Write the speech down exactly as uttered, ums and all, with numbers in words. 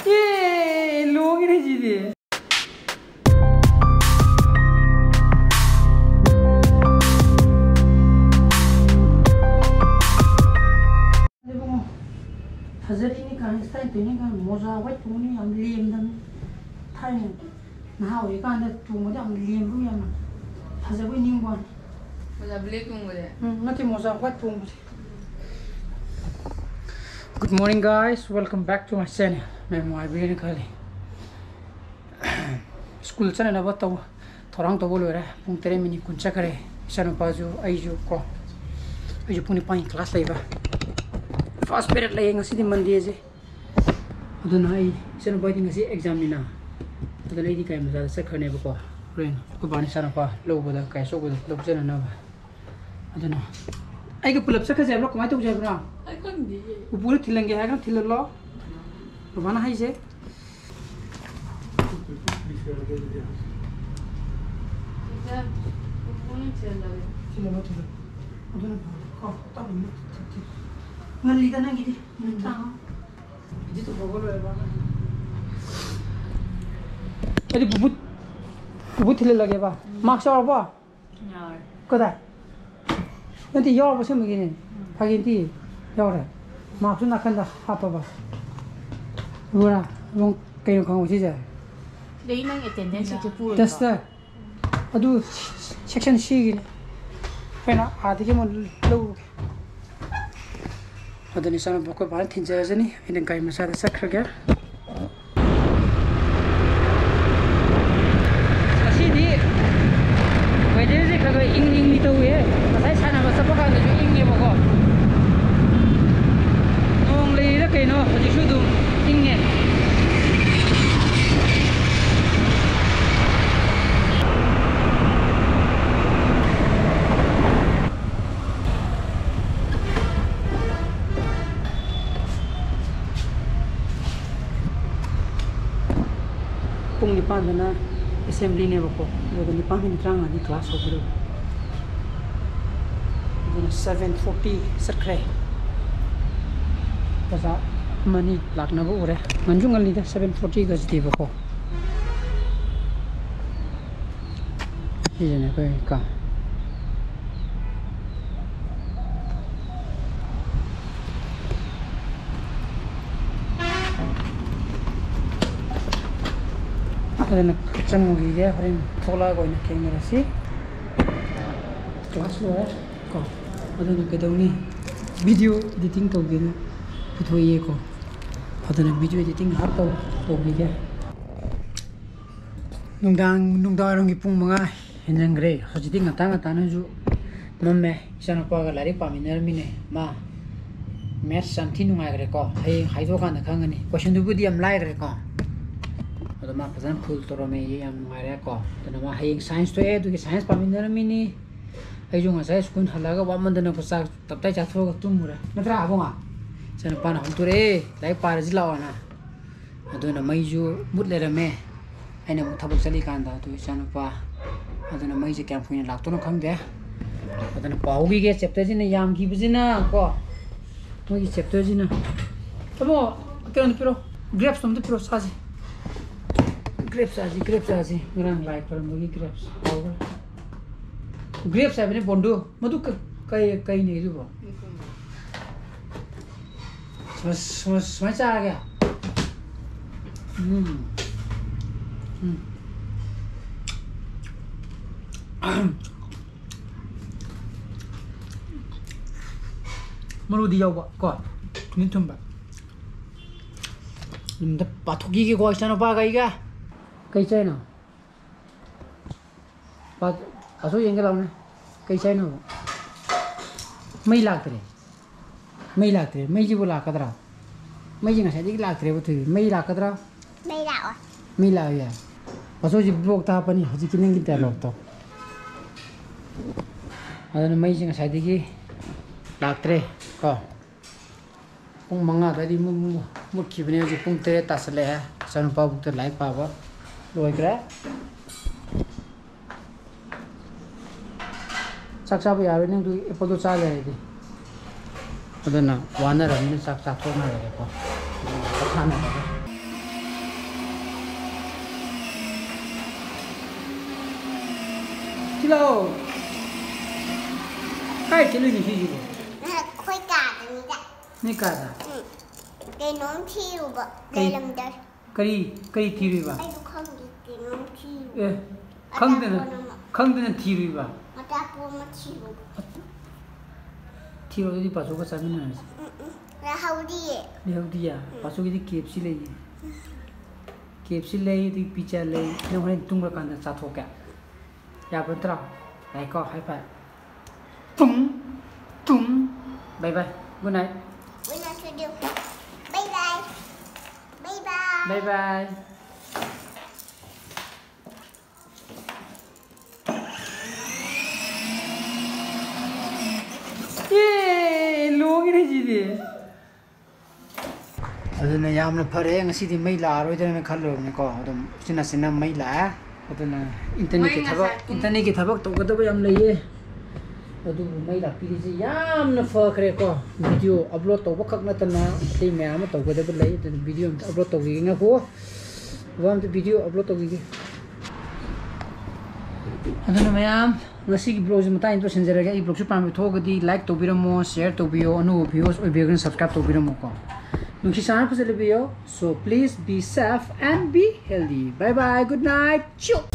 ꯑꯦ, ꯂꯣꯏꯔꯦ ꯁꯤꯗꯤ꯫ ꯏꯕꯨꯡꯉꯣ, ꯐꯖꯔꯤꯅꯤ ꯀꯥꯏꯅ, style ꯇꯧꯅꯤ ꯀꯥꯏꯅ, ꯃꯣꯖꯥ white ꯇꯣꯡꯅꯤ ꯌꯥꯝ ꯂꯦꯝꯗꯕꯅꯤ꯫ ꯊꯥꯏꯅ ꯅꯍꯥ ꯑꯣꯏꯔꯤꯀꯥꯟꯗ ꯇꯣꯡꯕꯗ ꯌꯥꯝ ꯂꯦꯝꯕ, ꯌꯥꯝꯅ ꯐꯖꯕꯣꯏ ꯅꯤꯡꯕ ꯋꯥꯅꯤ꯫ ꯃꯣꯖꯥ black ꯇꯣꯡꯕꯁꯦ? ꯎꯝ, ꯅꯠꯇꯦ, ꯃꯣꯖꯥ white ꯇꯣꯡꯕꯁꯦ꯫ Good morning, guys. Welcome back to my channel. ꯃꯌꯥꯝ ꯅꯨꯡꯉꯥꯏꯕꯤꯔꯦꯅ ꯈꯜꯂꯤ꯫ ꯁ꯭ꯀꯨꯜ ꯆꯠꯅꯅꯕ ꯇꯧ, ꯊꯧꯔꯥꯡ ꯇꯧꯕ ꯂꯣꯏꯔꯦ꯫ ꯄꯨꯡ ꯇꯔꯦꯠ ꯃꯤꯅꯤꯠ ꯀꯨꯟ ꯆꯠꯈ꯭ꯔꯦ꯫ ꯏꯆꯥꯅꯨꯄꯥꯁꯨ, ꯑꯩꯁꯨ ꯀꯣ, ꯑꯩꯁꯨ ꯄꯨꯡ ꯅꯤꯄꯥꯟꯒꯤ class ꯂꯩꯕ꯫ First period ꯂꯩꯌꯦ ꯉꯁꯤꯗꯤ, Mondayꯁꯦ꯫ ꯑꯗꯨꯅ ꯑꯩ, ꯏꯆꯥꯅꯨꯄꯥꯗꯤ ꯉꯁꯤ examꯅꯤꯅ, ꯑꯗꯨꯅ ꯑꯩꯗꯤ ꯒꯥꯔꯤ ꯃꯆꯥꯗ ꯆꯠꯈ꯭ꯔꯅꯦꯕꯀꯣ꯫ ꯍꯣꯔꯦꯟ ꯑꯩꯈꯣꯏ ꯕꯥꯅ ꯏꯆꯥꯅꯨꯄꯥ ꯂꯧꯕꯗ, ꯒꯥꯔꯤ ꯑꯆꯧꯕꯗ ꯂꯧꯖꯅꯅꯕ꯫ ꯑꯗꯨꯅ ꯑꯩꯒ ꯄꯨꯂꯞ ꯆꯠꯈ꯭ꯔꯁꯦ ꯍꯥꯏꯕ꯭ꯔꯣ? ꯀꯃꯥꯏꯅ ꯇꯧꯁꯦ ꯍꯥꯏꯕꯅꯣ? ꯑꯩ ꯈꯪꯗꯤꯌꯦ꯫ ꯎꯄꯨꯗ ꯊꯤꯜꯍꯟꯒꯦ ꯍꯥꯏꯔꯒꯅ ꯊꯤꯜꯍꯜꯂꯣ, ꯕꯕꯥꯅ ꯍꯥꯏꯁꯦ꯫ ꯆꯤꯆꯦ, ꯎꯄꯨꯅ ꯊꯤꯜꯍꯜꯂꯒꯦ꯫ ꯊꯤꯜꯍꯜꯂꯣ, ꯊꯤꯜꯍꯜꯂꯣ꯫ ꯑꯗꯨꯅ ꯐꯔꯦ꯫ ꯀꯣ, ꯇꯞꯅ ꯊꯤꯜ-, ꯊꯤꯜ-, ꯊꯤꯜ-, ꯉꯜꯂꯤꯗ ꯅꯪꯒꯤꯗꯤ꯫ ꯎꯝ꯫ ꯇꯥꯡꯉꯣ꯫ ꯑꯩꯗꯤ ꯄꯨꯄꯨ, ꯄꯨꯄꯨ ꯊꯤꯜꯍꯜꯂꯒꯦꯕ꯫ ꯎꯝ꯫ Mask ꯌꯥꯎꯔꯕꯣ? ꯌꯥꯎꯔꯦ꯫ ꯀꯗꯥꯏ? ꯅꯠꯇꯦ, ꯌꯥꯎꯔꯕ ꯑꯁꯦꯡꯕꯒꯤꯅꯦ꯫ ꯎꯝ꯫ ꯐꯥꯒꯤ ꯅꯠꯇꯦ, ꯌꯥꯎꯔꯦ꯫ Maskꯁꯨ ꯅꯥꯀꯟꯗ ꯍꯥꯞꯄꯕ꯫ ꯎꯔꯥ? ꯅꯪ ꯀꯩꯅꯣ ꯈꯪꯕ ꯁꯤꯁꯦ? ꯁꯤꯗꯩ ꯅꯪ attendance sheetꯁꯦ ꯄꯨꯔꯣꯏꯗ꯭ꯔꯣ? Duster꯫ ꯑꯗꯨ section Cꯒꯤꯅꯦ꯫ ꯑꯩꯈꯣꯏꯅ ꯑꯥꯗꯒꯤ ꯑꯃꯨꯛ ꯂꯧꯔꯨꯒꯦ꯫ ꯑꯗꯨꯅꯤ ꯏꯆꯥꯅꯨꯄꯥ ꯑꯩꯈꯣꯏ ꯕꯥꯅ ꯊꯤꯟꯖꯔꯖꯅꯤ, ꯑꯩꯅ ꯒꯥꯔꯤ ꯃꯆꯥꯗ ꯆꯠꯈ꯭ꯔꯒꯦ꯫ ꯉꯁꯤꯗꯤ weatherꯁꯦ ꯈꯔ ꯈꯔ ꯏꯪ ꯏꯪꯗꯤ ꯇꯧꯋꯦ꯫ ꯉꯁꯥꯏ ꯁꯥꯟꯅꯕ ꯆꯠꯄ ꯀꯥꯟꯗꯁꯨ ꯏꯪꯉꯦꯕꯀꯣ꯫ ꯅꯣꯡ ꯂꯩꯔꯤꯔ ꯀꯩꯅꯣ ꯍꯧꯖꯤꯛꯁꯨ ꯑꯗꯨꯝ ꯏꯪꯉꯦ꯫ ꯄꯨꯡ ꯅꯤꯄꯥꯟꯗꯅ assemblyꯅꯦꯕꯀꯣ, ꯑꯗꯨꯒ ꯅꯤꯄꯥꯟ ꯃꯤꯅꯤꯠ ꯇꯔꯥꯃꯉꯥꯗꯤ class ꯍꯧꯒꯗꯧꯕ꯫ ꯑꯗꯨꯅ seven forty ꯆꯠꯈ꯭ꯔꯦ꯫ ꯑꯣꯖꯥ ꯑꯃꯅꯤ ꯂꯥꯛꯅꯕ ꯎꯔꯦ꯫ ꯉꯟꯁꯨ ꯉꯜꯂꯤꯗ, seven forty ꯒꯁꯤꯗꯤꯕꯀꯣ꯫ ꯁꯤꯁꯤꯅꯦ ꯑꯩꯈꯣꯏ ꯀꯥ꯫ ꯑꯗꯨꯅ ꯆꯪꯉꯨꯈꯤꯒꯦ, ꯍꯣꯔꯦꯟ ꯊꯣꯛꯂꯛꯑꯒ ꯑꯣꯏꯅ ꯊꯦꯡꯅꯔꯁꯤ꯫ ꯀ꯭ꯂꯥꯁ ꯂꯣꯏꯔꯦ ꯀꯣ꯫ ꯑꯗꯨꯅ ꯀꯩꯗꯧꯅꯤ, ꯚꯤꯗꯤꯑꯣ ꯏꯗꯤꯇꯤꯡ ꯇꯧꯒꯦꯅ ꯄꯨꯊꯣꯛꯏꯌꯦꯀꯣ꯫ ꯑꯗꯨꯅ ꯚꯤꯗꯤꯑꯣ ꯏꯗꯤꯇꯤꯡ ꯉꯥꯏꯍꯥꯛ ꯇꯧ-, ꯇꯧꯈꯤꯒꯦ꯫ ꯅꯨꯡꯗꯥꯡ, ꯅꯨꯡꯗꯥꯡꯋꯥꯏꯔꯝꯒꯤ ꯄꯨꯡ ꯃꯉꯥ ꯍꯦꯟꯖꯟꯈ꯭ꯔꯦ꯫ ꯍꯧꯖꯤꯛꯇꯤ ꯉꯟꯇꯥ ꯉꯟꯇꯥꯅꯁꯨ ꯃꯝꯃꯦ꯫ ꯏꯆꯥꯅꯨꯄꯥꯒ ꯂꯥꯏꯔꯤꯛ ꯄꯥꯃꯤꯟꯅꯔꯝꯃꯤꯅꯦ꯫ ꯃꯥ ꯃꯦꯠꯁ ꯌꯥꯝ ꯊꯤ ꯅꯨꯡꯉꯥꯏꯈ꯭ꯔꯦꯀꯣ꯫ ꯍꯌꯦꯡ ꯍꯥꯏꯗꯣꯛꯑꯀꯥꯟꯗ ꯈꯪꯒꯅꯤ꯫ ꯀꯣꯏꯁꯟꯗꯨꯕꯨꯗꯤ ꯌꯥꯝ ꯂꯥꯏꯈ꯭ꯔꯦꯀꯣ꯫ ꯑꯗꯣ ꯃꯥ ꯐꯖꯅ ꯐꯨꯜ ꯇꯧꯔꯝꯃꯦ꯫ ꯌꯥꯝ ꯅꯨꯡꯉꯥꯏꯔꯦꯀꯣ꯫ ꯑꯗꯨꯅ ꯃꯥ ꯍꯌꯦꯡ ꯁꯥꯏꯟꯁ ꯊꯣꯛꯑꯦ, ꯑꯗꯨꯒꯤ ꯁꯥꯏꯟꯁ ꯄꯥꯃꯤꯟꯅꯔꯝꯃꯤꯅꯤ꯫ ꯑꯩꯁꯨ ꯉꯁꯥꯏ ꯁ꯭ꯀꯨꯜ ꯍꯜꯂꯛꯑꯒ ꯋꯥꯃꯟꯗꯅ ꯆꯥꯛ ꯇꯞꯇꯥꯏ ꯆꯥꯊꯣꯛꯑꯒ ꯇꯨꯝꯃꯨꯔꯦ꯫ ꯅꯠꯇ꯭ꯔꯥ ꯑꯕꯨꯡꯉꯣ? ꯏꯆꯥꯅꯨꯄꯥꯅ ꯍꯧꯗꯣꯔꯛꯑꯦ, "ꯂꯥꯏꯔꯤꯛ ꯄꯥꯔꯁꯤ ꯂꯥꯛꯑꯣꯅ"꯫ ꯑꯗꯨꯅ ꯃꯩꯁꯨ ꯃꯨꯠ ꯂꯩꯔꯝꯃꯦ꯫ ꯑꯩꯅ ꯑꯃꯨꯛ ꯊꯕꯛ ꯆꯠꯂꯤꯀꯥꯟꯗ ꯑꯗꯨ ꯏꯆꯥꯅꯨꯄꯥ ꯑꯗꯨꯅ ꯃꯩꯁꯦ ꯀꯌꯥꯝ ꯀꯨꯏꯅ ꯂꯥꯛꯇꯣꯏꯅꯣ ꯈꯪꯗꯦ꯫ ꯑꯗꯨꯅ ꯄꯥꯍꯧꯈꯤꯒꯦ꯫ ꯆꯦꯞꯇꯔꯁꯤꯅ ꯌꯥꯝꯈꯤꯕꯁꯤꯅ ꯀꯣ, ꯃꯣꯏꯒꯤ ꯆꯦꯞꯇꯔꯁꯤꯅ꯫ ꯇꯥꯃꯣ, ꯀꯩꯅꯣꯗꯣ ꯄꯤꯔꯣ, ꯒ꯭ꯔꯦꯞꯁꯇꯣ ꯑꯝꯇ ꯄꯤꯔꯣ, ꯆꯥꯁꯦ꯫ ꯒ꯭ꯔꯦꯞ ꯆꯥꯁꯤ, ꯒ꯭ꯔꯦꯞ ꯆꯥꯁꯤ꯫ ꯉꯔꯥꯡ ꯂꯥꯏ ꯈꯣꯏꯔꯝꯕꯒꯤ ꯒ꯭ꯔꯦꯞꯁ ꯍꯥꯎꯈ꯭ꯔꯦ꯫ ꯒ꯭ꯔꯦꯞꯁ ꯍꯥꯏꯕꯅꯤ ꯕꯣꯟꯗꯨ꯫ ꯃꯗꯨ ꯀ-, ꯀꯩ, ꯀꯩꯅꯦ ꯑꯗꯨꯕꯣ? ꯁꯨꯃꯥꯏ-, ꯁꯨꯃꯥꯏ-, ꯁꯨꯃꯥꯏ ꯆꯥꯔꯒꯦ꯫ ꯎꯝ꯫ ꯎꯝ꯫ ꯃꯔꯨꯗꯤ ꯌꯥꯎꯕ ꯀꯣ, ꯊꯨꯝꯗꯤ ꯊꯨꯝꯕ꯫ ꯑꯝꯇ ꯄꯥꯊꯣꯛꯈꯤꯒꯦꯀꯣ ꯏꯆꯥꯅꯨꯄꯥꯒ ꯑꯩꯒ꯫ ꯀꯩ ꯆꯥꯏꯅꯣ? ꯄꯥ-, ꯑꯁꯣꯏ ꯌꯦꯡꯒꯦ ꯂꯥꯎꯅꯦ꯫ ꯀꯩ ꯆꯥꯏꯅꯣ? ꯃꯩ ꯂꯥꯛꯇ꯭ꯔꯦ꯫ ꯃꯩ ꯂꯥꯛꯇ꯭ꯔꯦ꯫ ꯃꯩꯁꯤꯕꯨ ꯂꯥꯛꯀꯗ꯭ꯔꯥ? ꯃꯩꯁꯦ ꯉꯁꯥꯏꯗꯒꯤ ꯂꯥꯛꯇ꯭ꯔꯦꯕ ꯊꯣꯏꯕꯤ꯫ ꯃꯩ ꯂꯥꯛꯀꯗ꯭ꯔꯥ? ꯃꯩ ꯂꯥꯛꯑꯣꯏ꯫ ꯃꯩ ꯂꯥꯛꯑꯣꯏꯌꯦ? ꯑꯁꯣꯏꯁꯤ ꯕ꯭ꯂꯣꯛꯇ ꯍꯥꯞꯄꯅꯤ ꯍꯧꯖꯤꯛꯀꯤ ꯅꯪꯒꯤ ꯗꯥꯏꯂꯣꯛꯇꯣ꯫ ꯑꯗꯨꯅ ꯃꯩꯁꯦ ꯉꯁꯥꯏꯗꯒꯤ ꯂꯥꯛꯇ꯭ꯔꯦ ꯀꯣ꯫ ꯄꯨꯡ ꯃꯉꯥ ꯑꯗꯨꯋꯥꯏꯗꯒꯤ ꯃꯨ-, ꯃꯨ-, ꯃꯨꯠꯈꯤꯕꯅꯦ꯫ ꯍꯧꯖꯤꯛ ꯄꯨꯡ ꯇꯔꯦꯠ ꯇꯥꯁꯜꯂꯛꯑꯦ꯫ ꯏꯆꯥꯅꯨꯄꯥꯕꯨꯛꯇ ꯂꯥꯏꯔꯤꯛ ꯄꯥꯕ ꯂꯣꯏꯈ꯭ꯔꯦ꯫ ꯆꯥꯛ ꯆꯥꯕ ꯌꯥꯔꯣꯏ, ꯅꯪꯗꯨ ꯑꯦꯄꯜꯗꯣ ꯆꯥ ꯂꯩꯔꯗꯤ꯫ ꯑꯗꯨꯅ ꯋꯥꯅꯔꯕꯅꯤꯅ ꯆꯥꯛ ꯆꯥꯊꯣꯛꯅꯔꯒꯦꯀꯣ꯫ ꯁꯤ ꯂꯥꯛꯑꯣ꯫ ꯀꯥꯏ ꯆꯠꯂꯨꯏꯅꯣ ꯁꯤꯁꯤꯕꯣ? ꯑꯩꯈꯣꯏ ꯀꯥꯗꯅꯤꯗ꯫ ꯅꯣꯏ ꯀꯥꯗ? ꯎꯝ꯫ ꯀꯩꯅꯣꯝ ꯊꯤꯔꯨꯕ ꯀꯩ? ꯂꯩꯔꯝꯗ꯭ꯔꯦ꯫ ꯀꯔꯤ, ꯀꯔꯤ ꯊꯤꯔꯨꯏꯕ? ꯑꯩꯁꯨ ꯈꯪꯗꯦ, ꯀꯩꯅꯣꯝ ꯊꯤꯔꯨꯕ꯫ ꯑꯦ, ꯈꯪꯗꯅ, ꯑꯆꯥꯄꯣꯠ ꯑꯃ꯫ ꯈꯪꯗꯅ ꯊꯤꯔꯨꯏꯕ? ꯑꯆꯥꯄꯣꯠ ꯑꯃ ꯊꯤꯔꯨꯕ꯫ ꯊꯤꯔꯣ, ꯑꯗꯨꯗꯤ ꯄꯥꯆꯣꯒ ꯆꯥꯃꯤꯟꯅꯔꯁꯤ꯫ ꯎꯝ, ꯎꯝ꯫ ꯂꯩꯍꯧꯗꯤꯌꯦ꯫ ꯂꯩꯍꯧꯗꯤꯌꯦ? ꯎꯝ꯫ ꯄꯥꯆꯣꯒꯤꯗꯤ K F C ꯂꯩꯌꯦ꯫ K F C ꯂꯩ, ꯑꯗꯒꯤ pizza ꯂꯩ꯫ ꯅꯪ ꯍꯣꯔꯦꯟ ꯇꯨꯝꯈ꯭ꯔꯀꯥꯟꯗ ꯆꯥꯊꯣꯛꯀꯦ꯫ ꯌꯥꯕ ꯅꯠꯇ꯭ꯔꯣ? ꯌꯥꯏꯀꯣ, high five꯫ ꯇꯨꯡ, ꯇꯨꯡ꯫ Bye bye꯫ Good night꯫ Good night to you. Bye bye꯫ Bye bye꯫ Bye bye꯫ ꯑꯦ, ꯂꯣꯡꯉꯤꯅꯦ ꯁꯤꯗꯤ꯫ ꯑꯗꯨꯅ ꯌꯥꯝꯅ ꯐꯔꯦ, ꯉꯁꯤꯗꯤ ꯃꯩ ꯂꯥꯛꯑꯔꯣꯏꯗ꯭ꯔꯅ ꯈꯜꯂꯨꯔꯕꯅꯤꯀꯣ꯫ ꯑꯗꯨꯝ ꯎꯆꯤꯟ ꯅꯥꯆꯤꯟꯅ ꯃꯩ ꯂꯥꯛꯑꯦ꯫ ꯑꯗꯨꯅ internetꯀꯤ ꯃꯩ ꯊꯕꯛ, ꯉꯁꯥꯏ ꯄꯨꯡ internetꯀꯤ ꯊꯕꯛ ꯇꯧꯒꯗꯕ ꯌꯥꯝ ꯂꯩꯌꯦ꯫ ꯑꯗꯨꯕꯨ ꯃꯩ ꯂꯥꯛꯄꯤꯔꯤꯁꯦ ꯌꯥꯝꯅ ꯐꯈ꯭ꯔꯦꯀꯣ꯫ Video upload ꯇꯧꯕꯈꯛ ꯅꯠꯇꯅ ꯑꯇꯩ ꯃꯌꯥꯝ ꯑꯃ ꯇꯧꯒꯗꯕ ꯂꯩ꯫ ꯑꯗꯨꯅ video ꯑꯝꯇ upload ꯇꯧꯈꯤꯒꯦ꯫ ꯉꯥꯏꯈꯣ, ꯋꯥ ꯑꯝꯇ video upload ꯇꯧꯈꯤꯒꯦ꯫ ꯑꯗꯨꯅ ꯃꯌꯥꯝ, ꯉꯁꯤꯒꯤ vlogꯁꯤ ꯃꯇꯥꯡ ꯑꯁꯤꯗ ꯂꯣꯏꯁꯤꯟꯖꯔꯒꯦ꯫ ꯑꯩ vlogꯁꯤ ꯄꯥꯝꯕ ꯊꯣꯛꯑꯒꯗꯤ like ꯇꯧꯕꯤꯔꯝꯃꯣ, share ꯇꯧꯕꯤꯌꯣ, ꯑꯅꯧꯕ viewers ꯑꯣꯏꯕꯤꯔꯒꯅ subscribe ꯇꯧꯕꯤꯔꯝꯃꯣꯀꯣ꯫ ꯅꯨꯡꯁꯤ ꯆꯥꯟꯅ ꯐꯖꯅ ꯂꯩꯕꯤꯌꯣ꯫ So please be safe and be healthy. Bye bye, good night. ꯆꯨ꯫